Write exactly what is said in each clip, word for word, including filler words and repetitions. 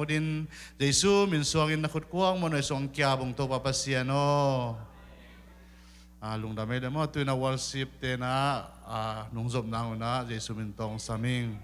Din Jesu min suangin na khut kuang maw, na sung kiabung Topa Pasian aw. Ah, lungdam ei le maw, tu-in ah worship te na, ah, nung zop nang un ah Jesu min tawng sam ing.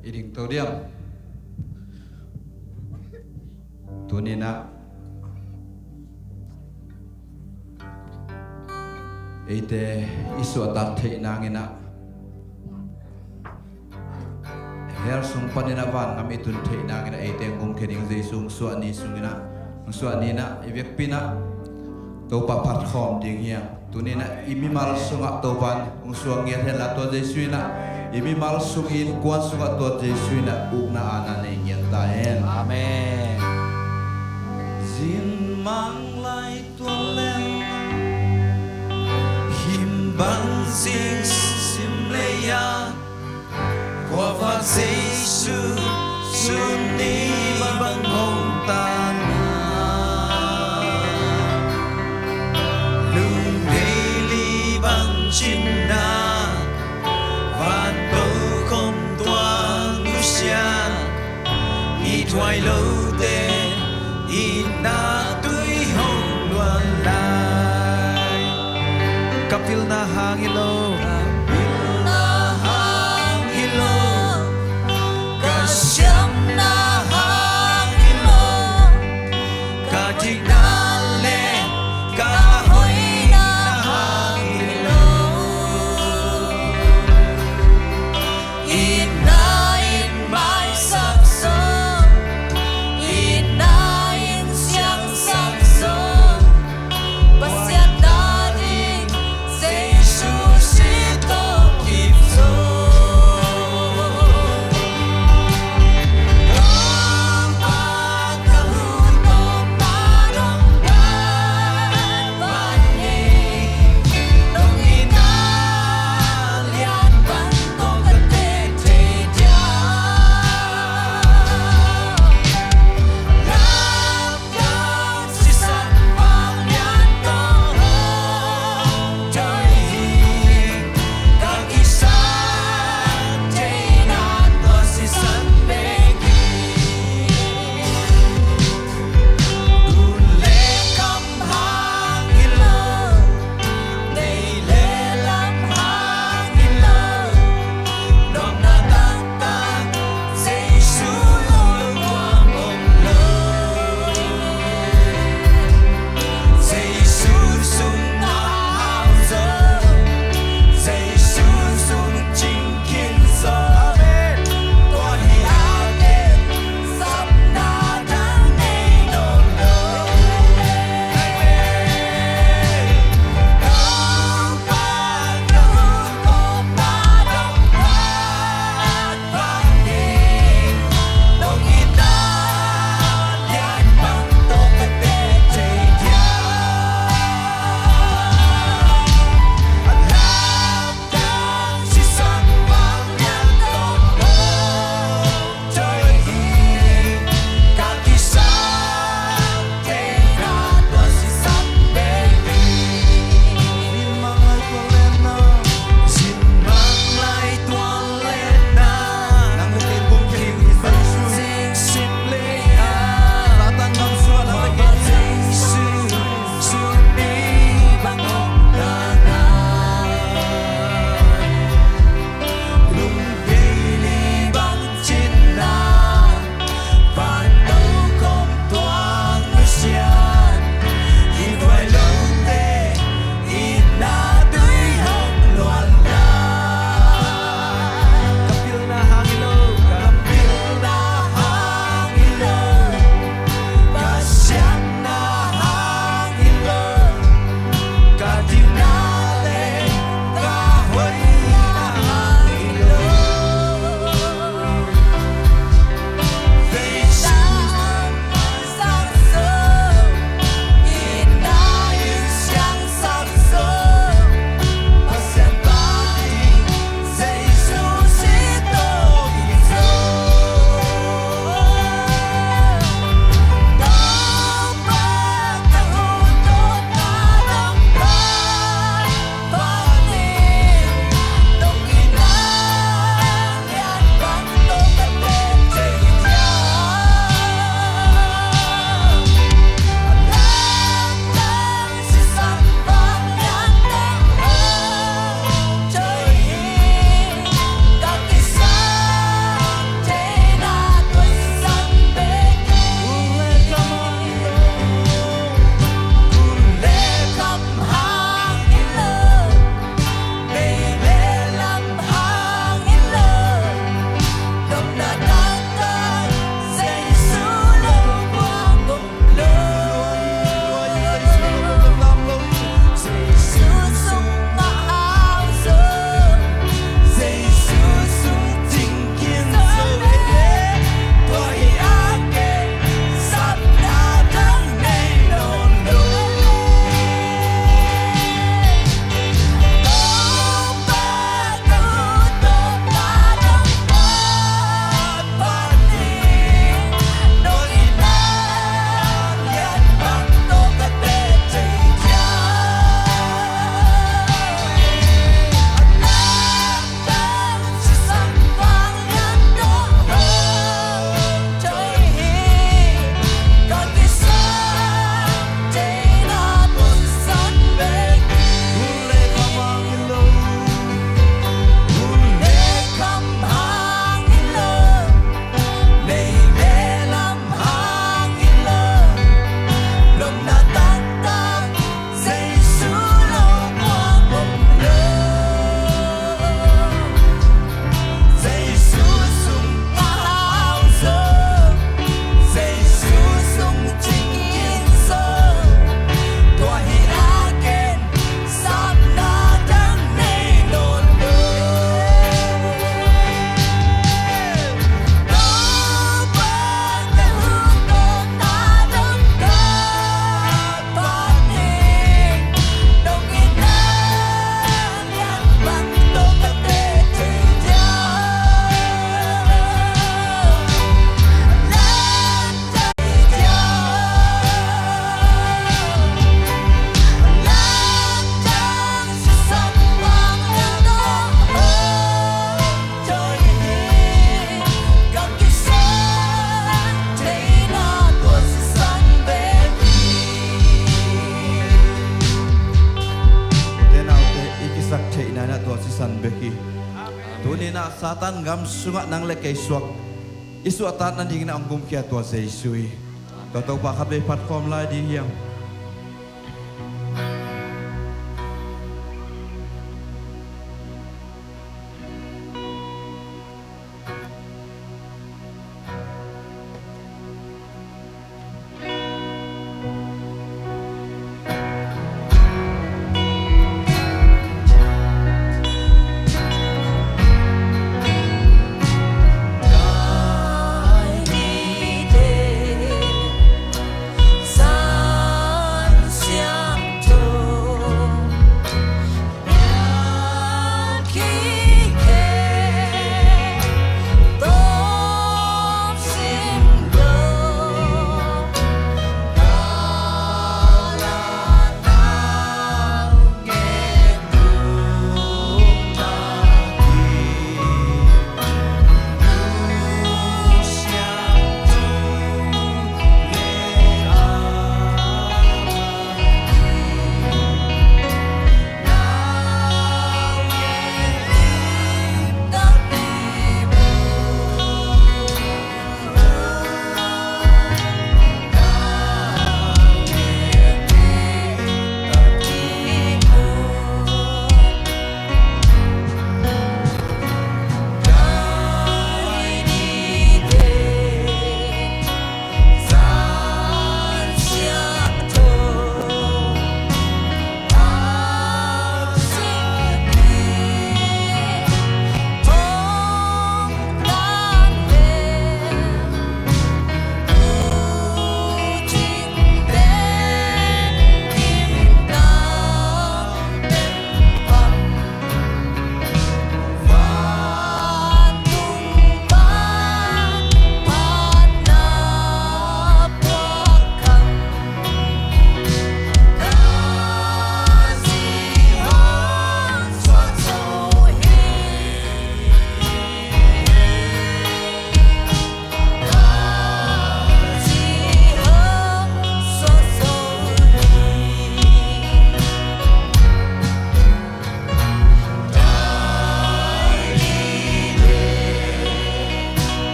I ding to diam. Tuni-in ah eite i suahtak theih nangin ah, hell sung panin ah vangam i tun theih nangin ah, eite hong gumkhia ding Jesu hong suah ni sungin ah, hong suah ni-in ah i vekpi-in ah Topa phat khawm ding hi hang. Tuni-in ah i mimal sungah Topa in hong suak ngiat hen la, tua Jesu in ah i mimal sung, i innkuan sungah tua Jesu in ah ukna aana nei ngiat ta hen. Amen. Zin mang lai tua leh him bang zing sim lei a, khuavak Jesu sun ni bang hong ta na, lungdeih li bang cin na, van tokhom tuang nusia, i thuai lote i na tui hong luan lai. Ka pilna hang hi lo, ka pilna hang hi lo, ka siamna hang hi lo, ka dikna le ka hoihna hang hi lo. Inn ah inn maisak zong, inn ah inn siangsak zong, Pasian ta ding Jesu si tawh kip zong. Topa ka hun tawpna dong Satan gam sungah nang le kei suak i suahtak nadingin a hong gumkhia tua Jesu hi. Tua Topa khatvei phat khawm lai ding hiam?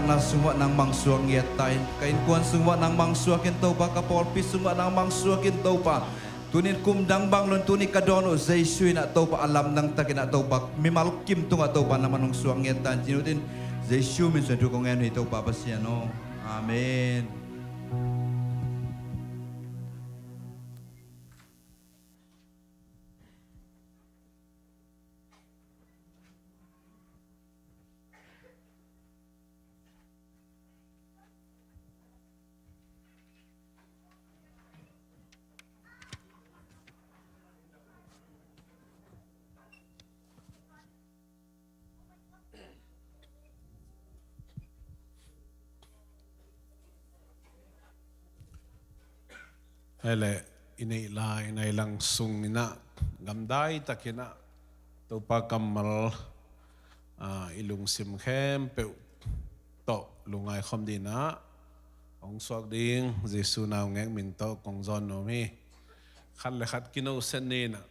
Na sungah nangmah hong suak ngiat ta in, ka innkuan sungah nangmah hong suak in Topa, ka pawlpi sungah nangmah hong suak in Topa. Tunin kum dang bang lo in, tuni ka dawn uh Jesu in ah Topa, a lamdang takin ah Topa, mimal kim tungah Topa nangmah hong suak ngiat ta in ci-in, Jesu min suangin thu kong ngen hi Topa Pasian aw. Amen. Hei leh, i neih lai, i nai lang sung in ah, gamdai takin ah, Topa kammal, ah, i lungsim khempeuh tawh lungngai khawm dingin ah, hong suak ding Jesu naungek min tawh kong zawn nuam hi. Khat le khat kino set ni in ah,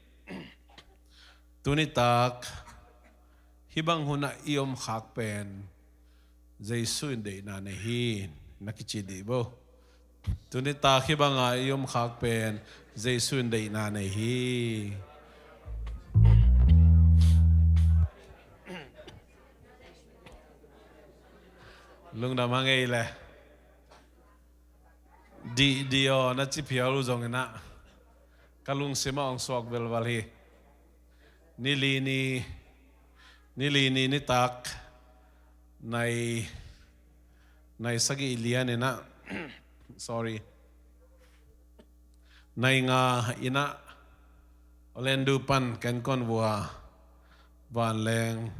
tuni tak, hih bang hun ah i om khak pen Jesu in deihna nei hi, na kici dih bo. Tuni tak hih bang ah i om khak pen Jesu in deihna nei hi. Lungdam a ngei le. Dih, dih aw, na ci phial uh zongin ah, ka lungsim ah hong suak velval hi. Ni li ni, ni li ni nitak, nai, nai sagih lian in ah, sorry. Nai nga in ah, Orlando pan Ken Kon Vua vanleng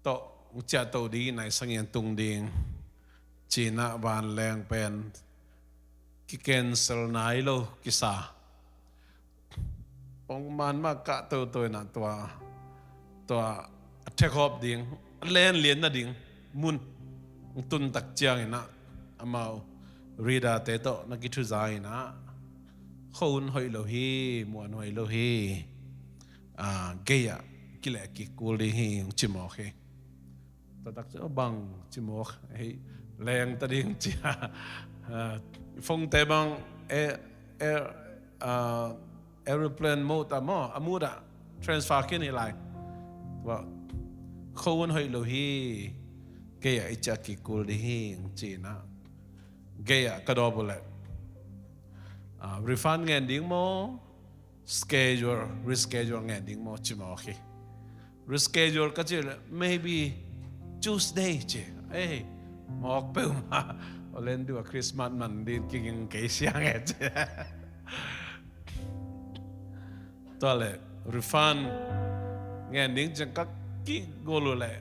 tawh, ciah to ding, nai sagih in tung ding ci-in ah vanleng pen ki cancel nai lo kisa. Pongman mah kah toto in ah tua, tua a thek hawp ding, a len lian nading mun hong tun tak ciangin ah amau radar te tawh na kithuza in ah, khuahun hoih lo hi, muan hoih lo hi, ah, gei ah kileh kik kul ding hi, hong ci mawk hi. Taktak ci, bang ci mawk, hei, leng ta ding ci a. Ah, phone te bang, eh, eh, ah, aeroplane mode ah maw, a mode ah transfer khin hi lai. Tua, khuahun hoih lo hi, gei ah i ciah kik kul ding hi, hong ci in ah. Gei ah ka dawp uh leh, ah, refund ngen ding maw, schedule, reschedule ngen ding maw ci mawk hi. Reschedule ka cih leh, maybe Tuesday ci. Ei, mawk peuhmah. Orlando ah Christmas man ding kiging kei siang e ci. Tua leh, refund ngen ding ci-in ka kigol uh leh,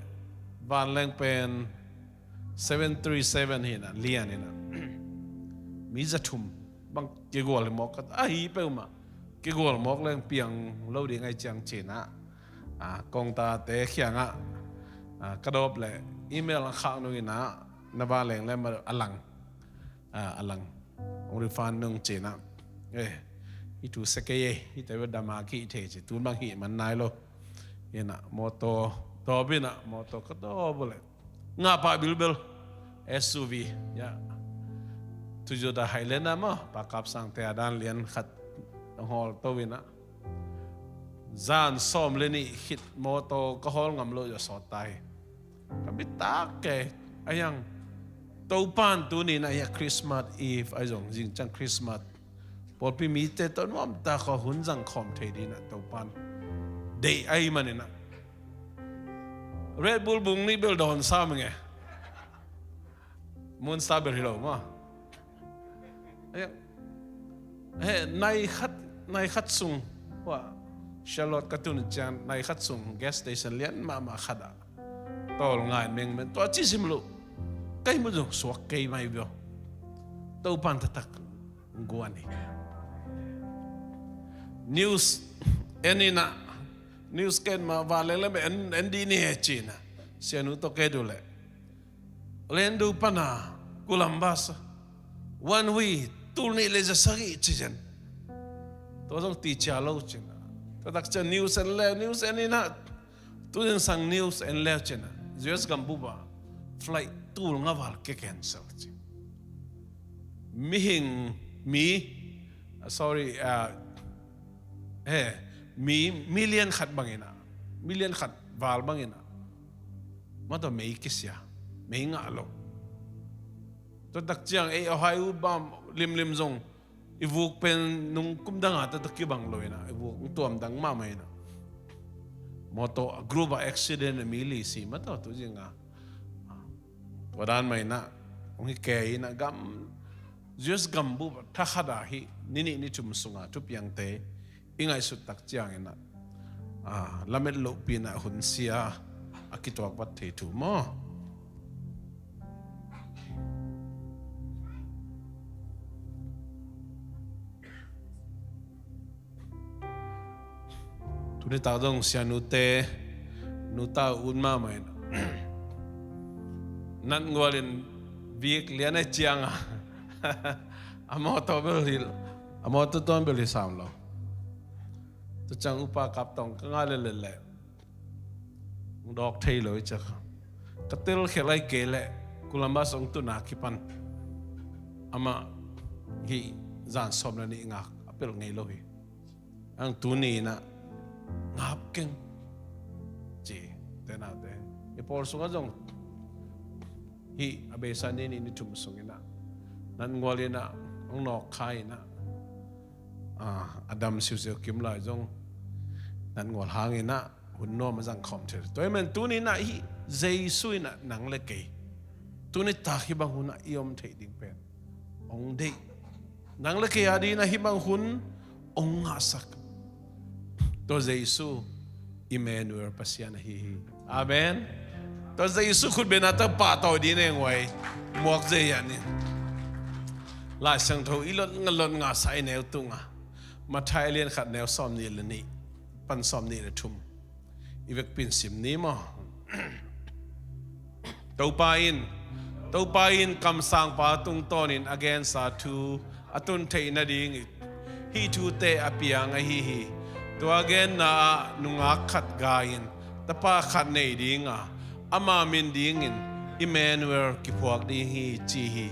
vanleng pen seven three seven hi in ah, lian hi in ah. Mi za thum bang kigol hi mawk ka, ahi peuhmah. Kigol mawk leng piang lo ding ahih ciang ci in ah, ah, kongtate kiangah, ah, ka dawp leh email a khak nung in ah, na vanleng leh a lang, ah, a lang, hong refund nung ci in ah. Eh, hih thu sia kei e, hihte bel dam a kihih thei ci, tun bang hih man nai lo. In ah mawtaw, dawp in ah mawtaw ka dawp uh leh, ngah pah bilbel, S U V, ya, Toyota Highlander maw, Pa Kap Sangte a dan lian khat hong hawl to in ah, zan sawm le nih khit mawtaw ka hawl ngam loh a sawt ta hi. Ka bitak kei, a hiang, Topa'n tuni in ah, hiah Christmas Eve ahi zong, zing ciang Christmas, pawlpi mite tawh nuamtak a hun zang khawm thei dingin ah Topa'n deih ahih manin ah, Red Bull bung nih bel dawn sam ing e. Monster bel hi lo maw. He, nai khat, nai khat sung, hua, Charlotte ka tun ciang, nai khat sung gas station lian mahmah khat ah, tawlnga in mengmen, tua ci sim lo. Ka hih mun zong suak kei mai bia. Topa'n taktak guan hi. News en in ah, news ka en ma, vanleng leh en, en dih ni e ci in ah, sianu tawh ka et uh leh, Orlando pan a Columbus, one way, tul nih le za sagih ci zen. Tua zong ti cia lo ci in ah, taktak ciang news en le, news en in ah, tu zingsang news en le ci in ah, U S gambup ah flight tul nga val ke cancel ci. Mihing mi, sorry, ah, eh, mi million khat bangin ah, million khat val bangin ah, mataw mei kisia, mei ngah lo. Tua tak ciang ei a hai u bam limlim zong i vuk pen nung kum dang a tua kibang lo ina, i vuk tuam dang mahmah ina. Mawtaw a group a accident a mi li si mataw tu zing a. Tua dan mah ina hong hi kei ina gam, U S gambup thakhat a hi ni nih ni thum sunga thupiangte i ngaihsut tak ciang ina, ah, lamet lohpi ina hun sia a kituak vat thei thu maw? Tuni tak zong sianute nuta ut mahmah in natngual in vik lian a ciang a, a mawtaw bel hi, a mawtaw tuan bel hi sam lo. Tua ciang upa kap tawng ka ngah lel lel leh hong dawk thei lo i ciak. Ka tel khel ai kei leh Columbus hong tun a kipan amah hih zan sawm le nih ngak a pelh ngei lo hi. Ang tuni ina ngap keng ci te nate. I pawl sungah zong hih a beisa ni nih ni thum sung ina natngual ina hong nawk kha ina, ah, a dam siusiu kim lai zong natngual hang ina hun nuam a zang khawm thei. Tua hi man tuni ina hih Jesu ina nang le kei tuni tak hih bang hun ah i om theih ding pen hong deih. Nang le kei a ding ina hih bang hun hong ngahsak. Tua Jesu Emmanuel Pasian ahi hi. Amen. Tua Jesu khutbetna tawh pahtawi ding ing ei. Muak zei a ni. Lai Siangtho i lot nga lot nga sa i neu tunga Matthai a lian khat neu sawm nih le nih pan sawm nih le thum. I vekpi in sim ni maw? Topa in, Topa in kamsangpa tungtawnin a gensa thu a tun theih nadingin hih thute a piang ahi hi. Tua genna ah nungak khat gai in tapa khat nei dinga ama min dingin Emmanuel kiphuak ding hi ci hi.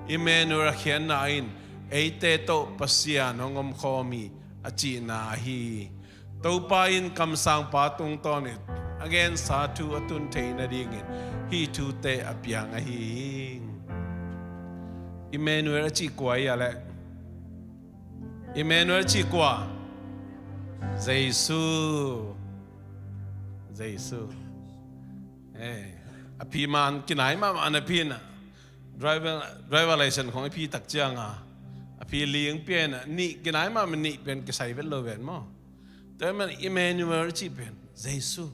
Emmanuel a khiatna in eite tawh Pasian hong omkhawm hi a cihna ahi hi. Topa in kamsangpa tungtawnin a gensa thu a tun theih nadingin hih thute a piang ahi hi. Emmanuel a cih kua hi a leh? Emmanuel a cih kua? Jesu. Jesu. Eh, a phi man kinai mahmah na phi na. Driver, driver license khong i phi tak cianga a phi ling pian a nih kinai mahmah nih pian kisai vet lo ven maw? Tua man Emmanuel cih pen Jesu.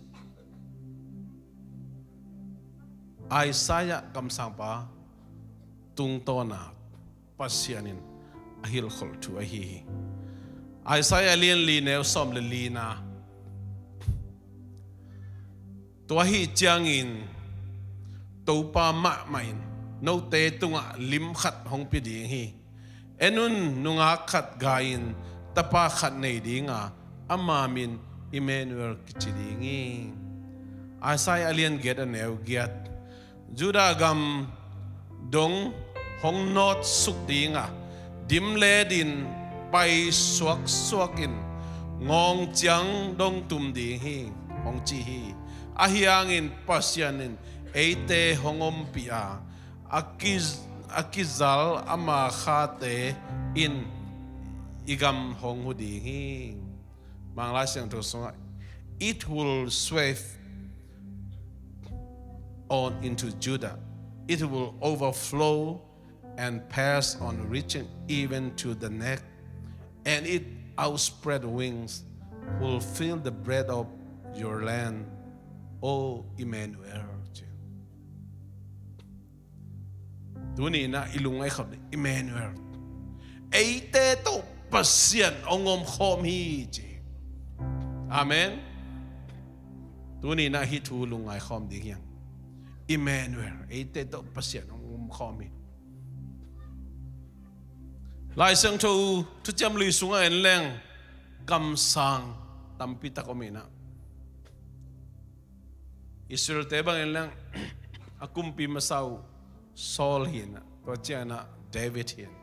Isaiah kamsangpa tungtawna Pasian in a hilhkholh thu ahi hi. Isaiah lian li neu sawm le lina. Tua ahih ciangin Topa mahmah in note tungah lim khat hong pia ding hi. En un, nungak khat gai in tapa khat nei dinga ama min Emmanuel kici ding hi. Isaiah a lian giat a neu giat. Judah gam dong hong nawtsuk dinga dimlet in pai suaksuak in ngawng ciang dong tum ding hi hong ci hi. Ahi hangin Pasian in eite hong ompih a, a ki, a kizal ama khate in i gam hong hu ding hi. Manglai Siangtho sungah, "It will sweep on into Judah. It will overflow and pass on, reaching even to the neck. And its outspread wings will fill the breadth of your land, O Emmanuel." Tuni-in ah i lungngaih khawm ding Emmanuel. Eite tawh Pasian hong omkhawm hi ci. Amen. Tuni-in ah hih thu lungngai khawm ding hi hang. Emmanuel, eite tawh Pasian hong omkhawm hi. Lai Siangtho Thuciam Lui sungah en leng kamsang tampi tak om in ah. Israel-te bangin leng A kumpi masa uh Saul hi in ah, tua ciangin ah David hi in,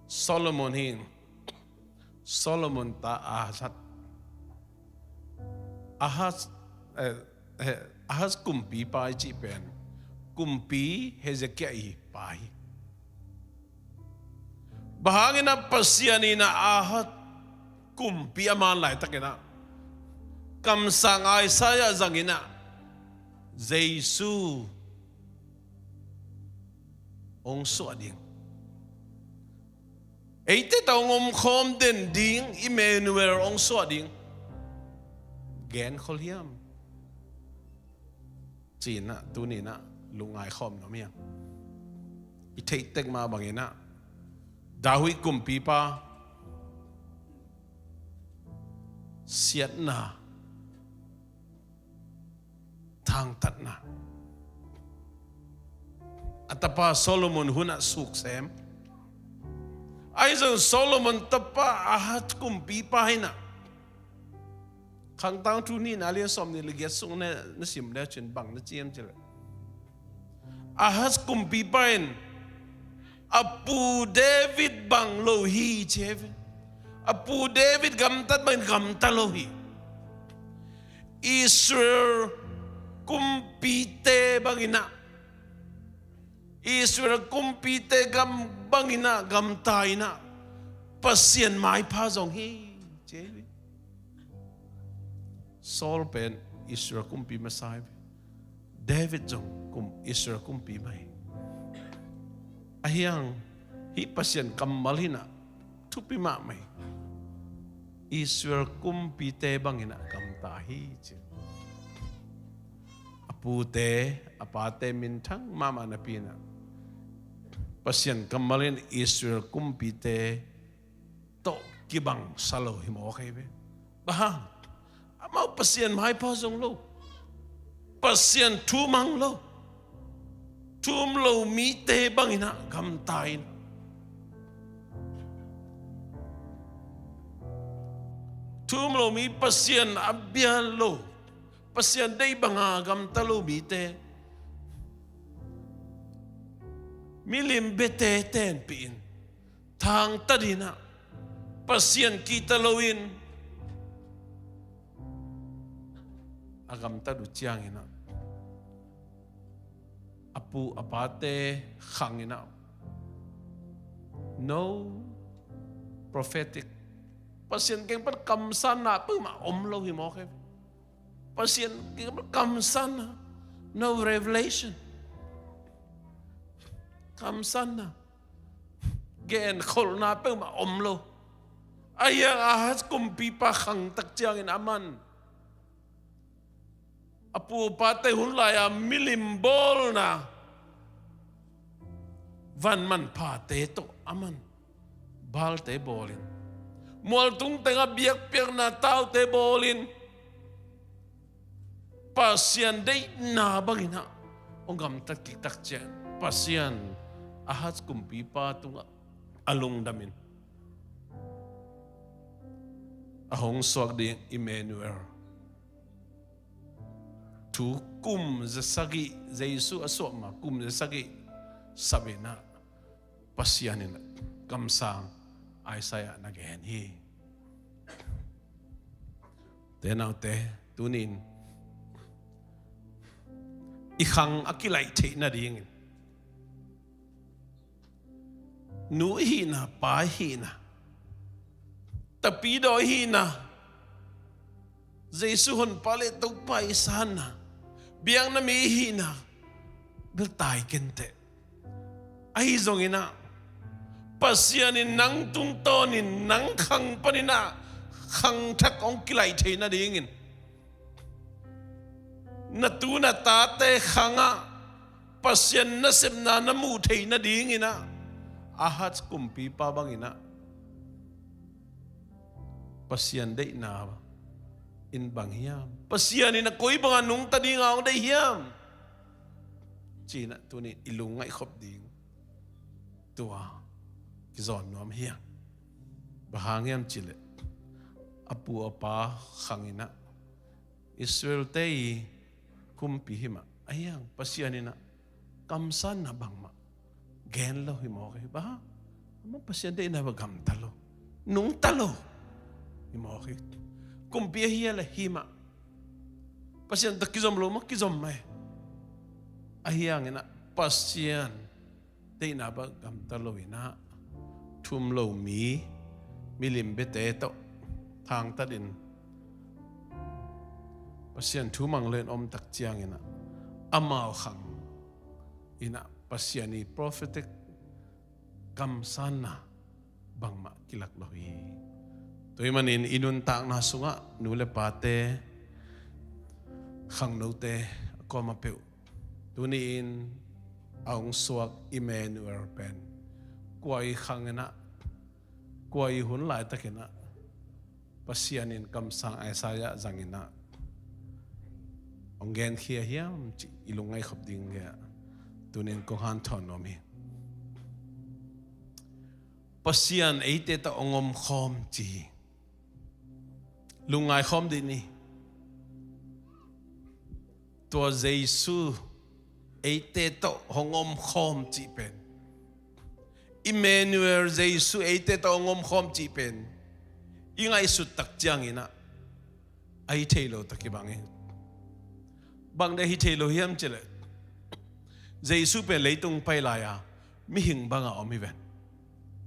Solomon hi in, Solomon ta Ahaz. Ahaz, eh, eh, Ahaz kumpipa i cih pen kumpi Hezekiah i pa hi. Bang hangin ah Pasian in ah Ahaz kumpi a man laitakin ah kamsang Isaiah zangin ah Jesu hong suah ding, eite tawh hong omkhawm den ding Emmanuel hong suah ding gen khol hiam? Ci-in ah tuni in ah lungngai khawm nuam hi hang. I theih tek mah bangin ah David kumpipa siatna, thangtatna, a tapa Solomon hun ah suksem. Ahi zong Solomon tapa Ahaz kumpipa hi in ah, Khang Tangthu nihna lian sawmnih le giat sung na, na sim le cin bang na ci hiam cih leh, Ahaz kumpipa in a pu David bang lo hi ci hi ve. A pu David gamtat bangin gamta lo hi. Israel kumpite bangin ah, Israel kumpite gam bangin ah gamta in ah Pasian maipha zong hi ci hi ve. Saul pen Israel kumpi masa hi ve. David zong kum, Israel kumpi mah hi. Ahi hang hih Pasian kammal hi in ah thupi mahmah hi. Israel kumpite bangin ah gamta hi ci. A pute a pate minthang mahmah napi in ah Pasian kammal in Israel kumpite tawh kibang sa lo hi mawk hi ve. Bang hang? Amau Pasian maipha zong lo, Pasian thu mang lo, thu um lo mite bangin ah gamta in, thu um lo mi, Pasian a bia lo, Pasian deih banga gamta lo mite milim biate tenpih in, thangtat in ah, Pasian kihta loin a gamtat uh ciangin ah, a pu a pate khang in ah, no prophetic, Pasian kiang pan kamsanna peuhmah om lo hi mawk hi. Pasian kiang pan kamsanna, no revelation. Kamsanna, genkholhna peuhmah om lo. Ahi hang Ahaz kumpipa khang tak ciangin aman a pu a pate hun lai-a milim bawlna van manphate tawh aman Baalte bawlin, mualtung tengah biakpiakna taute bawlin, Pasian deihna bangin ah hong gamtat kik tak ciang, Pasian Ahaz kumpipa tungah a lungdamin a hong suak ding Emmanuel thu kum zasagih, Jesu a suah ma kum zasagih sap in ah Pasian in kamsang Isaiah na gen hi. Te naute, tunin i khang a kilaih theih nadingin, nu i hihna, pa i hihna, tapidaw i hihna, Jesu honpa le Topa i sanna, biakna mi i hihna bel tai kenteh. Ahi zongin ah Pasian in nang tungtawnin nang khang panin ah khangthak hong kilaih theih nadingin, na tu na tate khangah Pasian nasepna na muh theih nadingin ah, Ahaz kumpipa bangin ah Pasian deihna in bang hiam? Pasian in a koi bangah nungta dinga hong deih hiam? Ci-in ah tuni i lungngaih khop ding tua kizawn nuam hi hang. Bang hang hiam cih leh a pu a pa khang in ah Israel-te i kumpi hi mah, ahi hang Pasian in ah kamsanna bangmah gen lo hi mawk hi. Bang hang? Amah Pasian deihna bang gamta lo, nungta lo hi mawk hi. Kumpi ahi a leh hi mah, Pasian tawh kizom lo mah kizom mah hi. Ahi hangin ah Pasian deihna bang gamta lo in ah, thu um lo mi, milim biate tawh thangtatin Pasian thu mang lo in om tak ciangin ah, amau khang in ah Pasian ii prophetic kamsanna bangmah kilak lo hi. Tua ahih manin i nuntakna sungah nu le pate, khangnote, a kuamah peuh, tuni-in a hong suak Emmanuel pen kua ii khang in ah, kua ii hun laitakin ah Pasian in kamsang Isaiah zangin ah hong genkhia hiam cih i lungngaih khop ding hi a, tuni-in kong hanthawn nuam hi. Pasian eite tawh hong omkhawm ci hi. Lungngai khawm dih ni. Tua Jesu eite tawh hong omkhawm cih pen, Emmanuel, Jesu eite tawh hong omkhawm cih pen i ngaihsut tak ciangin ah a hi thei lo tawh kibang hi. Bang dia hi thei lo hiam cih leh, Jesu pen leitung pai lai-a mihing banga om hi ven.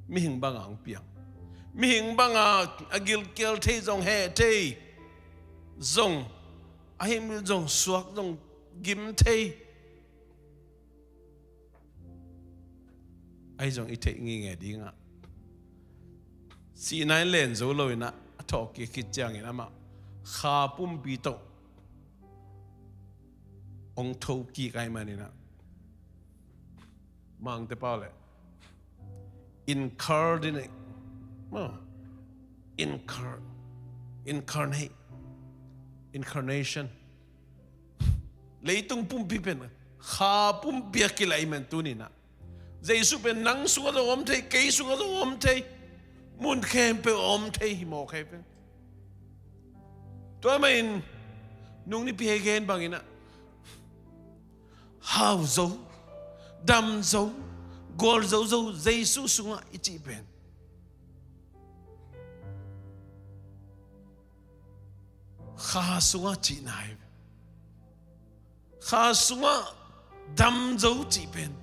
Mihing banga hong piang. Mihing banga a gilkial thei zong, heh thei zong, a himil zong, suak zong, gim thei. Ahi zong i theih ngitnget dingah, sihna in len zo lo in ah, a thawhkik khit ciangin amah kha pumpi tawh hong thokik ahih manin ah, Mangte pau leh incarnate, oh, incar-, incarnate, incarnation. Leitung pumpi pen kha pumpi a kilah ahih man tuni-in ah, Jesu pen nang sungah zong om thei, kei sungah zong om thei, mun khempeuh a om thei hi mawk hi pen. Tua ahih manin nung nipi a i gen bangin ah, hau zo, dam zo, gual zo zo Jesu sungah i cih pen, kha sungah cihna hi. Kha sungah dam zo cih pen,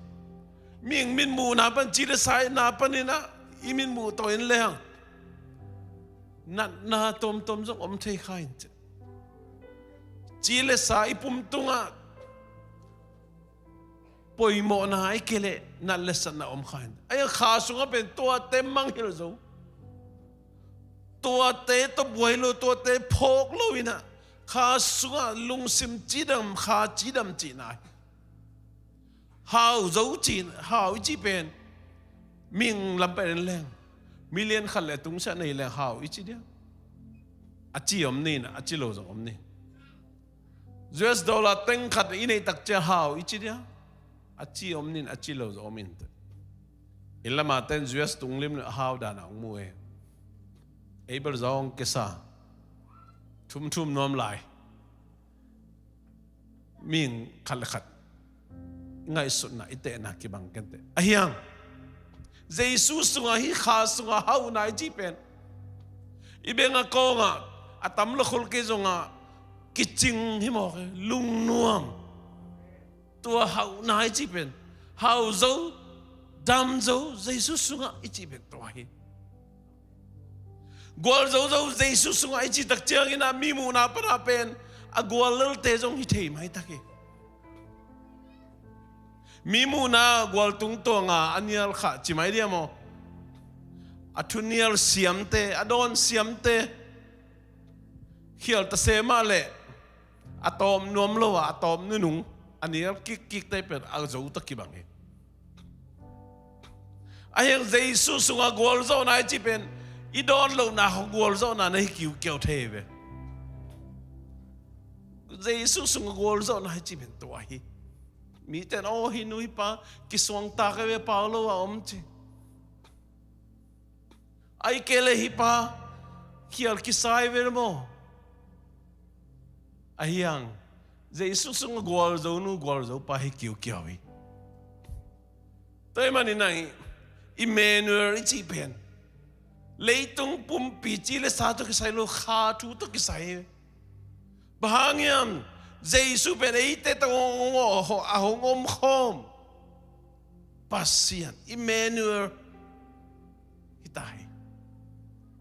mihing mitmuhna pan, ci le sa itna panin ah i mitmuh tawh in leng natna tuamtuam zong om thei kha in ci. Ci le sa i pum tungah poimawhna ahih kei leh nat le satna om kha in. Ahi hang kha sungah pen tuate mangngilh zo, tuate tawh buai lo, tuate phawk lo in ah, kha sungah lungsim cidam, kha cidam cihna hi. Hau zo ci, hau i cih pen, mihing lam pan en leng, million khat le tungsiah nei leng hau i ci dia? A ci om ni in ah, a ci lo zong om ni. U S dollar teng khat i neih tak ciang hau i ci dia? A ci om ni in, a ci lo zong om in teh. Inn lam a ten U S tung lim le hau dan a hong mu e. Ei bel zong kisa, thum thum nuam lai. Mihing khat le khat i ngaihsutna, i tehna kibang kei teh. Ahi hang Jesu sungah, hih kha sungah hauhna i cih pen, i bengah kawngah a tam lo khol kei zongah kicing hi mawk hi, lungnuam. Tua hauhna i cih pen, hau zo, dam zo Jesu sungah i cih pen tua hi. Gual zo zo Jesu sungah i cih tak ciangin ah, mi muhna pan a pen a gual lelte zong hi thei maitak hi. Mi muhna gual tungtuang a, a nial khah ci mai diam aw? A thu nial siamte, a dawn siamte, khial ta se mah leh a tawm nuam lo a, a tawm nunung, a nial kikkikte pen a zo tawh kibang hi. Ahi hang Jesu sungah gualzawhna i cih pen, i dawn lohna khawng gualzawhna na hi kiukiau thei hi ve. Jesu sungah gualzawhna i cih pen tua hi. Mite in, aw, hih nu hih pa kisuangtak hi ve, pau lo a om ci. Ahih kei leh hih pa khial kisa hi ve maw? Ahi hang Jesu sungah gualzo nu gualzo pa hi kiukiau hi. Tua ahih manin ah Emmanuel i cih pen leitung pumpi ci le sa tawh kisai lo, kha thu tawh kisai. Bang hang hiam? Jesu pen eite tawh hong, hong, hong, a hong omkhawm Pasian, Emmanuel hi ta hi.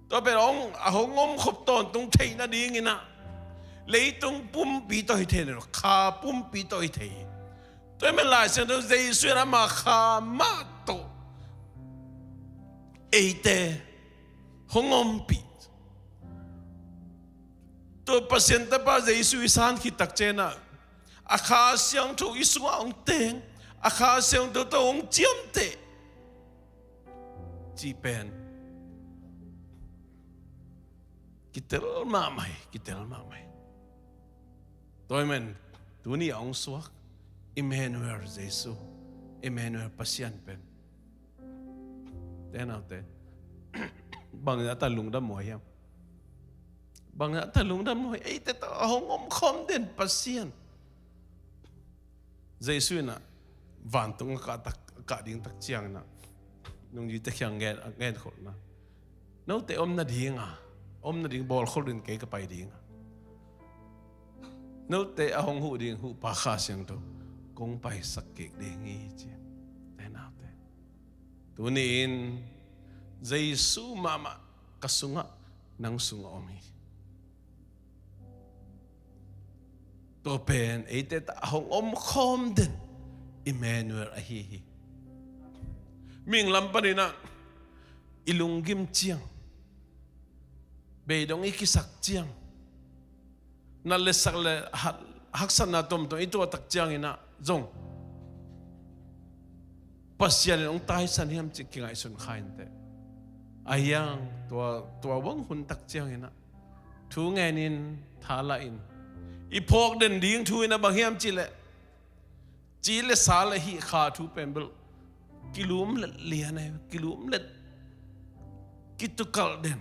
Tua pen hong, a hong omkhop tawntung theih nadingin ah leitung pumpi tawh hi thei lo, kha pumpi tawh hi thei hi. Tua ahih manin Lai Siangtho Jesu in ama kha mah tawh eite hong ompih. Tua Pasian Tapa Jesu i san khit tak ciangin ah a Kha Siangtho i sungah hong teng, a Kha Siangtho tawh hong ciamteh cih pen kitel mahmah hi, kitel mahmah hi. Tua ahih manin tuni a hong suak Emmanuel Jesu, Emmanuel Pasian pen, te naute, bangzah tak lungdam huai hiam? Bangzah tak lungdam huai, eite tawh a hong omkhawm den Pasian. Jesu in ah vantung a kah tak, a kah ding tak ciangin ah nungzuite kiang gen, a genkholhna, note om nading a, om nading bawlkholh in kei ka pai ding a, note a hong huh ding Huhpa Kha Siangtho kong paisak kik ding hi, ci. Te naute, tuni-in Jesu mahmah ka sungah, nang sungah om hi. Tua pen eite tawh a hong omkhawm den Emmanuel ahi hi. Mihing lam panin ah i lunggim ciang, beidong i kisak ciang, nat le sak le ha-, haksatna tuamtuam i tuah tak ciangin ah zong Pasian in hong taisan hiam cih kingaihsun kha inteh. Ahi hang tua, tua bang hun tak ciangin ah thu ngenin, tha lahin, i phawk den ding thu in ah bang hiam cih leh, ci le sa le hih kha thu pen bel kilumlet lian ahi, kilumlet, kitukalh den,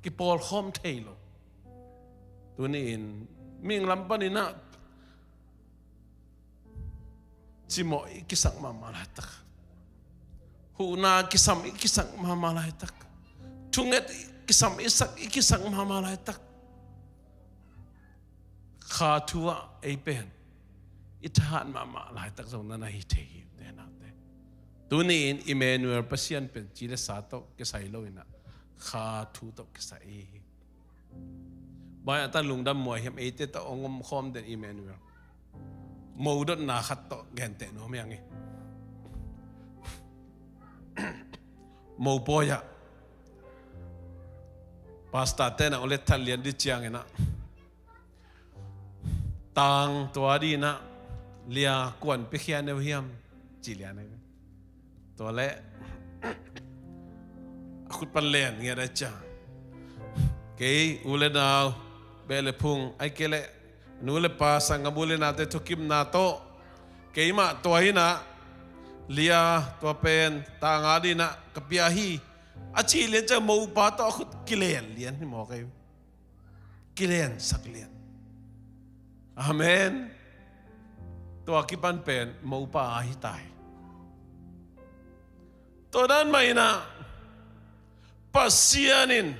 kipawlkhawm thei lo. Tuni-in mihing lam panin ah cimawh i kisak mahmah laitak, huhna kisam i kisak mahmah laitak, thunget i kisam i sak, i kisak mahmah laitak, kha thu ah ei pen i thahat mahmah laitak zong na na hi thei hi, te naute. Tuni-in Emmanuel Pasian pen ci le sa tawh kisai lo in ah, kha thu tawh kisai hi. Bangzah tak lungdam huai hiam, eite tawh hong omkhawm den Emmanuel. Mo dotna khat tawh genteh nuam hi hang hi. Mopawi ah pastor-te in ah u le that lian ding ciangin ah, tang tua dingin ah lia kuan piakhia ne uh hiam, ci lian ahi ve. Tua leh a khut pan len ngiat a, cia, kei u le nau, beh le phung, ahih kei leh nu le pa, sanggam u le naute thukimna tawh keimah tua in ah lia tua pen tang a dingin ah ka pia hi, a cih lian ciang mopa tawh a khut kilen lian hi mawk ahi. Kilensak lian. Amen. Tua kipan pen mopa ahi ta hi. Tua dan mah in ah Pasian in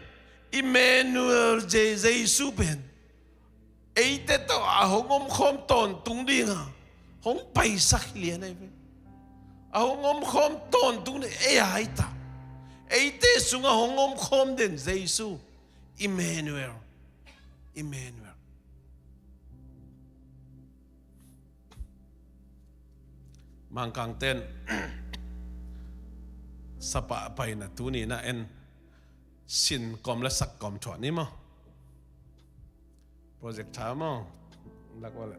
Emmanuel, Je-, Jesu pen eite tawh a hong omkhawm tawntung ding a hong paisak hi lian ahi ve. A hong omkhawm tawntung ding ei ahi ta. Eite sungah hong omkhawm den Jesu. Emmanuel. Emmanuel. Mangkangte'n sapa paina tuni-in ah en, sin kawm le sak kawm thuah ni maw? Project tha maw? Lak wale.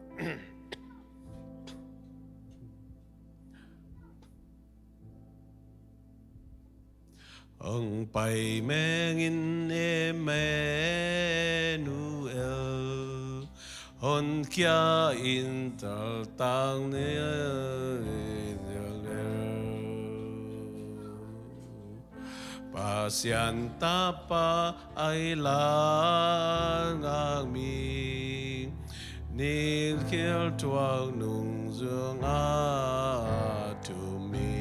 Hong pai mengin Emmanuel, honkhia in taltang ni. Pasian Tapa ai la ngak mi, ni khial thuak nung zung a thum mi.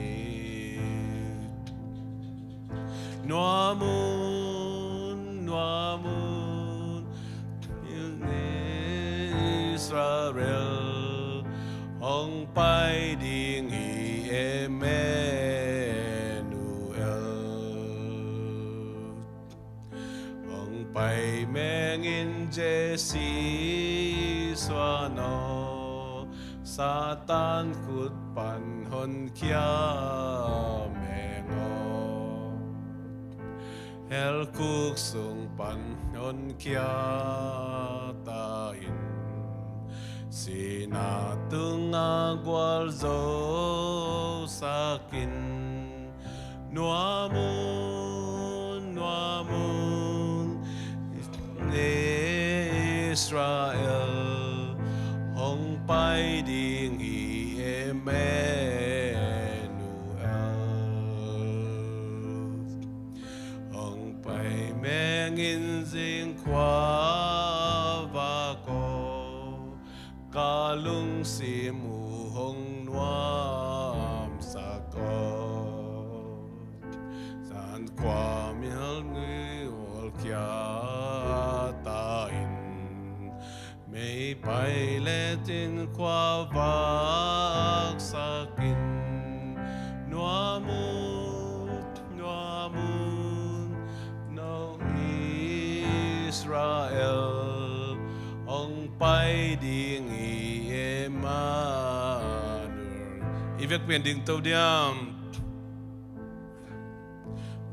Nuamun, nuamun, Israel hong pai ding hi, Emmanuel. Hong pai mengin Jesse suan aw, Satan khut pan honkhia meng aw. Hell khuk sung pan honkhia ta in, sihna tunga gualzosak in. Nuamun, nuamun, Israel hong pai ding hi, Emmanuel. Hong pai mengin zingkhua vak aw, ka lungsim uh hong nuamsak aw. Zan khua mial ngui ol kia ta in, mei pai let in khua vaksak in. Nuamun, nuamun, no Israel hong pai ding hi, Emmanuel. I vekpi in ding to diam.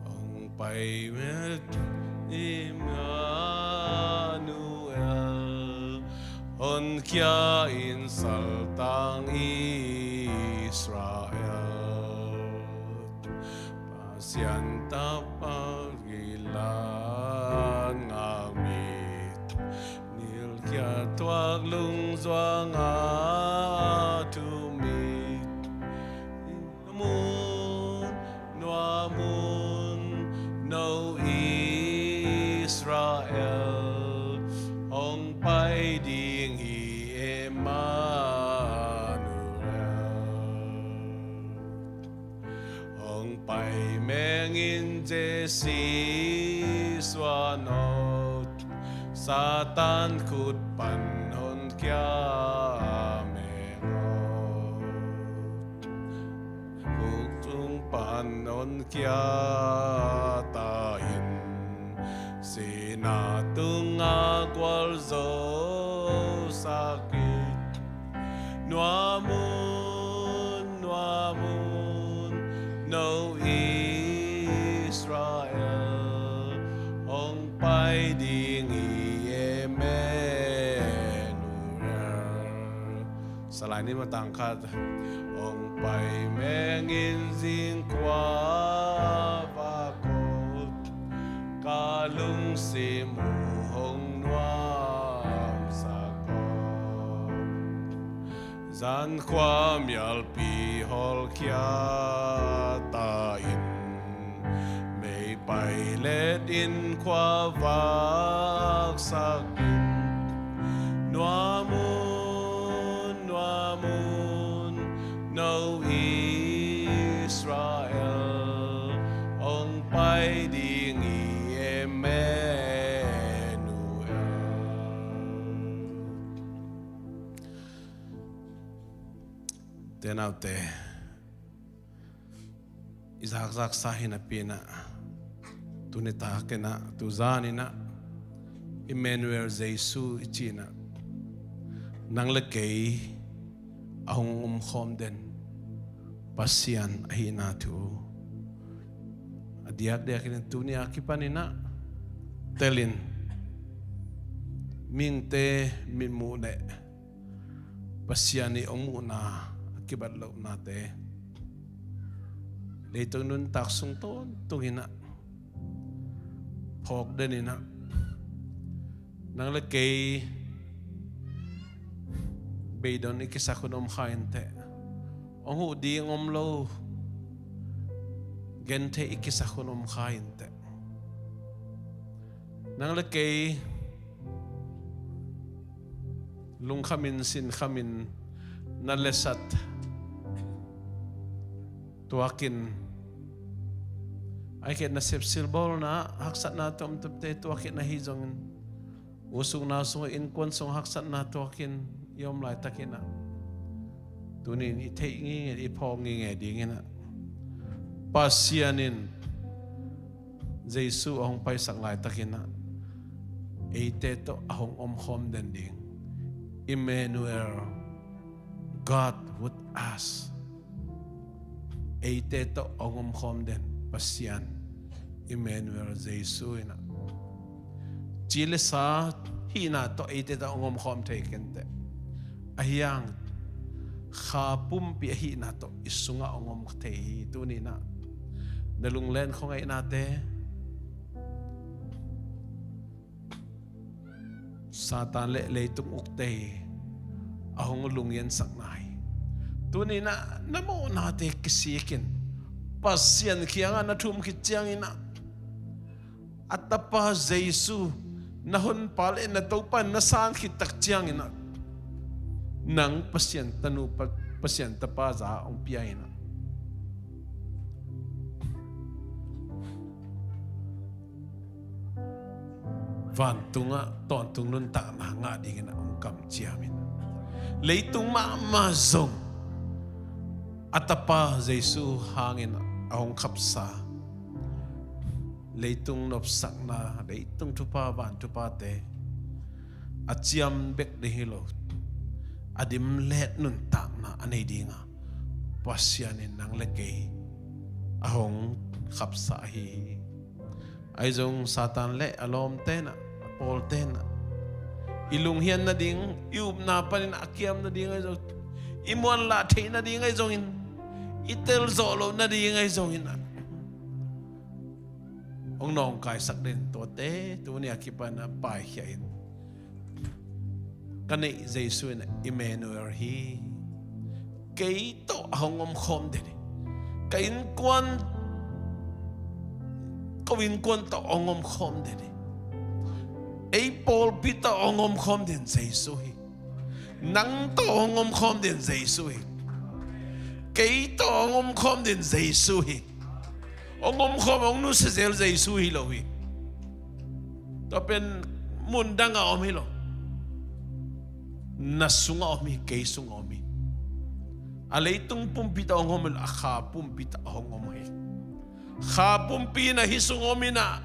Hong pai mengin Emmanuel, honkhia in saltang Israel. Pasian tapa gilan ngak mit, nilkhia thuak lungzuang a thumit. Nuamun, nuamun, no Israel hong pai ding hi, Emmanuel. Hong pai mengin Jesse suan aw, Satan khut pan honkhia meng aw. Khuk sung pan honkhia ta in, sihna tunga gualzosak in. Nuamun, nuamun, no Israel hong pai ding hi, Emmanuel. Salai ni matang khat. Hong pai mengin zingkhua vak aw, ka lungsim uh hong nuamsak aw. Zan khua mialpi hawlkhia ta in, mei pai let in khua vaksak in. Nuamun, nuamun, no Israel hong pai ding hi, Emmanuel. Te naute, i zakzaksa hi napi-in ah, tuni takin ah, tuzan in ah, Emmanuel Jesu i cih in ah, nang le kei a hong omkhawm den Pasian ahihna thu a diakdiakin tuni a kipanin ah telin, mihingte mitmuh le Pasian i hong muhna a kibat lohnate, leitung nuntak sung tawntungin ah phawk den in ah, nang le kei beidong i kisak hun om kha inteh, hong huh ding om lo genthei i kisak hun om kha inteh, nang le kei lungkhamin sinkhamin na lesat tuakin, Ai kei na sepsil bawlna haksatna tuamtuamte tuakin ahi zongin, u sung nau sung innkuan sung haksatna tuakin i om laitakin ah, tunin i theih ngingin i phawk nginge dingin ah, Pasian in Jesu a hong paisak laitakin ah, eite tawh a hong omkhawm den ding, Emmanuel, God with us. Eite tawh a hong omkhawm den Pasian, Emmanuel Jesu in ah, ci le sa hihna tawh eite tawh a hong omkhawm thei kenteh, ahi hang kha pumpi ahihna tawh i sungah a hong om thei hi. Tunin ah na lunglen khuangaihnate, Satan le leitung ukte a hong lungiansakna hi. Tunin ah na mawhnate kisikin Pasian kiangah na thum khit ciangin ah, a Tapa Jesu, na Honpa le na Topa in na san khit tak ciangin ah, nang Pasian tanu, Pa-, Pasian Tapa za hong pia in ah, vantungah tawntung nuntakna ngah dingin a hong kamciam in, leitung mahmah zong a Tapa Jesu hangin a hong khapsa, leitung nopsakna, leitung thupha, van thuphate a ciam bek ding hi lo, a dimlet nuntakna a nei dinga Pasian in nang le kei a hong khapsa ahi hi. Ahi zong Satan le a lawmte in ah, a pawlte in ah, i lunghian nading, i upna panin a kiam nading ahi zong, i muanlah theih nading ahi zongin, i telzawh loh nading ahi zongin ah, hong nawngkaisak den tuate, tuni a kipan a paikhia in, ka neih Jesu in Emmanuel hi. Kei tawh a hong omkhawm den hi. Ka innkuan, ko innkuan tawh a hong omkhawm den hi. Ei pawlpi tawh a hong omkhawm den Jesu hi. Nang tawh a hong omkhawm den Jesu hi. Kei tawh a hong omkhawm den Jesu hi. Hong omkhawm, hong nusia zel Jesu hi lo hi. Tua pen mun dangah om hi lo. Na sungah om hi, kei sungah om hi. A leitung pumpi tawh hong om hi lo, a kha pumpi tawh hong om hi. Kha pumpi in ah hih sung om in ah,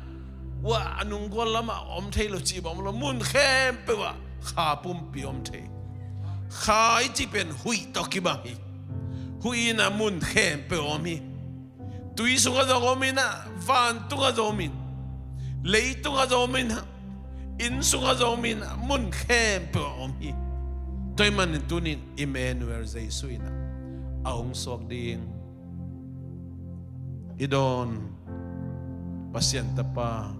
ua, a nunggual lamah om thei lo cih bang om lo, mun khempeuh ah kha pumpi om thei. Kha i cih pen huih tawh kibang hi. Huih in ah mun khempeuh om hi. Tui sungah zong om in ah, vantungah zong om in, leitungah zong om in ah, inn sungah zong om in ah, mun khempeuh ah om hi. Tua ahih manin tunin Emmanuel Jesu in ah a hong suak ding i dawn Pasian Tapa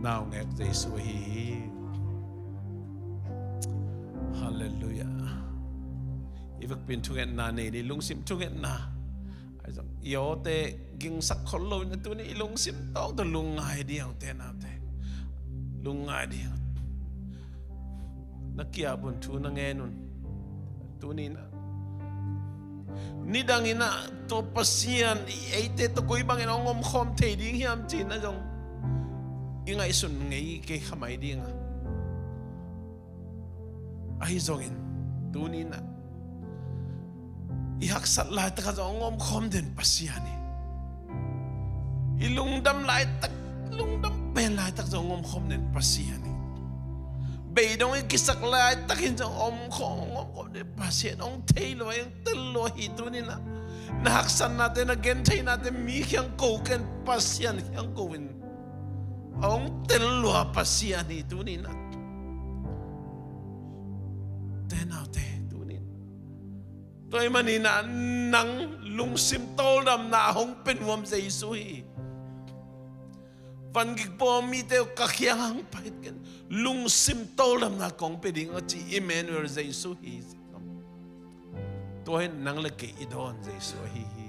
naungek Jesu ahi hi. Halleluiah. I vekpi in thungetna nei ni, lungsim thungetna. Ahi zong i awte gingsak khol lo in ah, tuni i lungsim tawh tawh lungngai ding, ute naute. Lungngai ding. Na kiap un, thu na ngen un. Tuni in ah, nidang in ah tua Pasian i eite tawh koi bangin hong omkhawm thei ding hiam ci-in ah zong i ngaihsun ngei kei kha mai ding a. Ahi zongin tuni in ah i haksat laitak ah zong hong omkhawm den Pasian hi. I lungdam laitak, lungdam pen laitak zong hong omkhawm den Pasian hi. Beidong i kisak laitak in zong omkhawm, hong omkhawm den Pasian. Hong thei lua, hong tel lua hi. Tuni in ah na haksatnate, na gentheinate mi kiang ko ken, Pasian kiang ko in. Hong tel lua Pasian hi tuni in ah. Ute naute, tuni in ah, tua ahih manin ah nang lungsim tawldamna hong pia nuam Jesu hi. Van gik pawh mite uh ka kiang hong pai ken, lungsim tawldamna kong pia ding a ci Emmanuel Jesu hi. Tua hi in nang le kei i dawn Jesu ahi hi.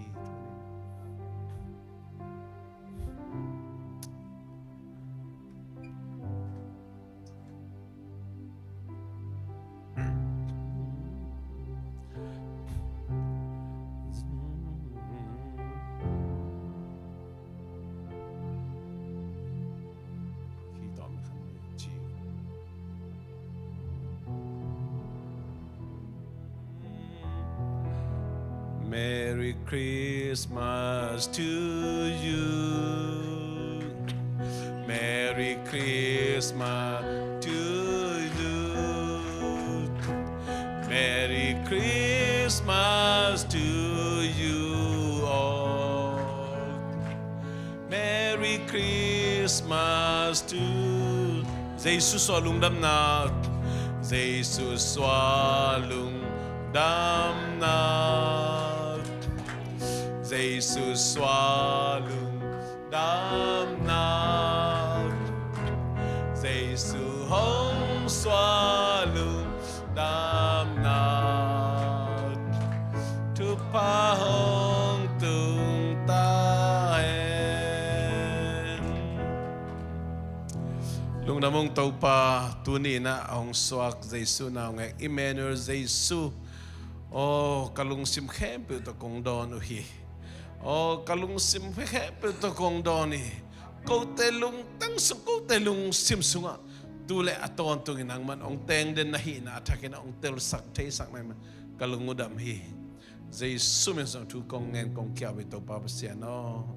Merry Christmas to you. Merry Christmas to you. Merry Christmas to you all. Merry Christmas to Jesu suah lungdamna. Jesu suah lungdamna. Jesu suah lungdamna. Jesu hong suah lungdamna. Thupha hong tung ta hen. Lungdam ung Topa, tuni-in ah a hong suak Jesu naungek Emmanuel Jesu. Aw, ka lungsim khempeuh tawh kong dawn uh hi. Aw, ka lungsim khempeuh tawh kong dawn hi. Kote lungtang sung, kote lungsim sungah tu le a tawntungin nangman hong teng den na hihna a thakin hong telsak theisak nangman ka lung uh dam hi. Jesu min sung thu kong ngen kong kiau hi Topa Pasian aw.